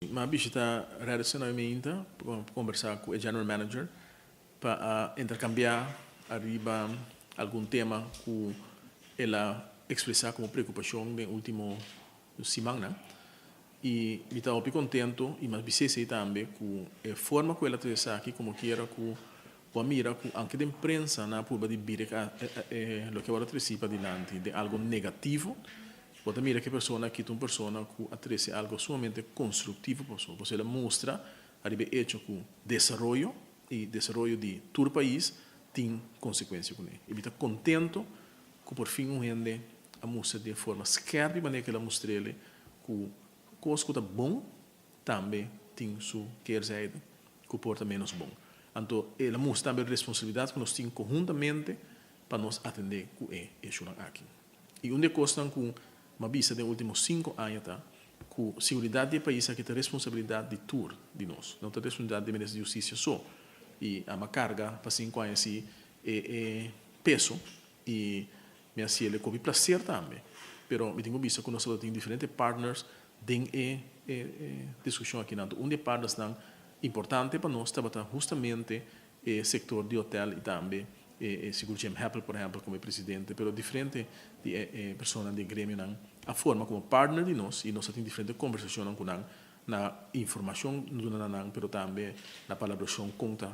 Mi a bishita Radisson nuevamente pa combersa cu e general manager pa intercambia ariba algun tema cu el a expresa como preocupacion den ultimo simannan. Y mi ta hopi contento y mas bisese tambe cu e forma cu el a trece aki, como kiera cu bo a mira cu aunke den prensa nan a purba di bira loke awor a treci padilanti den algo negativo, bo ta mira cu e persona aki ta un persona cu a trece algo sumamente constructivo pasobra pasobra el a mustra ariba e hecho cu desaroyo y desaroyo di tur pais tin consecuencia cune. Y mi ta contento cu por fin un hende a mustra den forma skerpi manera cu el a mustrele cu cos cu ta bon tambe tin su keerzijde cu por ta menos bon. Anto el a mustra tambe responsabilidad cu nos tin conhuntamente pa nos atende cu e hechonan aki. Y un di e cosnan cu mi a bisa den ultimo 5 aña ta cu seguridad di e pais aki ta responsabilidad di tur di nos. No ta responsabilidad di Minister di Husticia so. Y ami a carga pa 5 aña si e peso y mi a haci'e cu placer tambe. Pero mi tin cu bisa cu nos tin diferente partners den e discusion aki. Un di e partners nan importante pa nos tabata justamente e sector di hotel y tambe sigur Jim Hepple, por ehempel, como presidente, pero diferente di persona di gremio nan a forma como partner di nos y nos tin diferente conversacion cu nan na informacion nan, pero tambe na palabracion con ta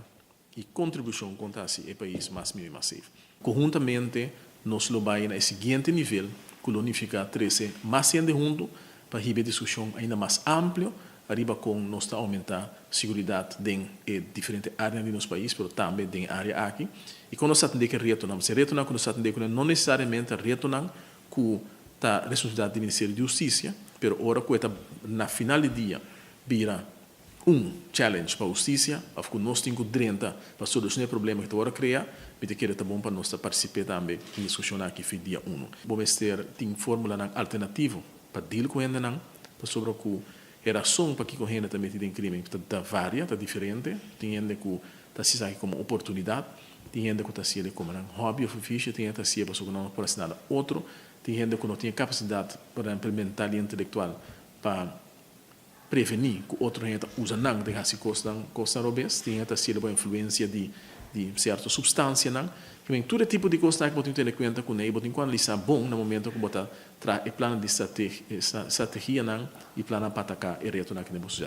y contribucion con ta haci e pais mas miho y mas safe. Conhuntamente nos lo bay na e siguiente nivel, cu lo significa trece mas hende hunto pa hiba discusion ainda mas amplio ariba con nos ta aumenta seguridad den diferente area di nos pais, pero tambe den area aki. Y con nos ta atende cu retonan, e retonan cu nos ta atende no necesariamente retonan cu ta responsabilidad di Ministerio di Husticia, pero ora cu ta na final di dia bira un challenge pa husticia, of cu nos tin cu drenta pa soluciona e problema cu ta crea, mi ta kere ta bon pa nos participa tambe den discusion aki for di dia 1. Bo mester tin formula alternativo pa deal cu hendenan, pasobra cu e rason pa kico hende ta mete den crimen ta varia, ta diferente. Tin hende cu ta haci como oportunidad, tin hende cu ta haci como un hobby of oficio, tin hende ta haci pasobra no por haci nada otro, tin hende cu no tin capacidad, por ehempel, mental y intelectual pa preveni cu otro hende usa nan den haci cosnan robes, tin hende ta haci pa influencia di cierto substancianan. Ke tur tipo di cos cu bo tin cu tene cuenta cu ne, bo tin cu analisa bon na momento cu bo ta traha e plan di strategia nan y plan pa ataca e retonan aki den sociedad.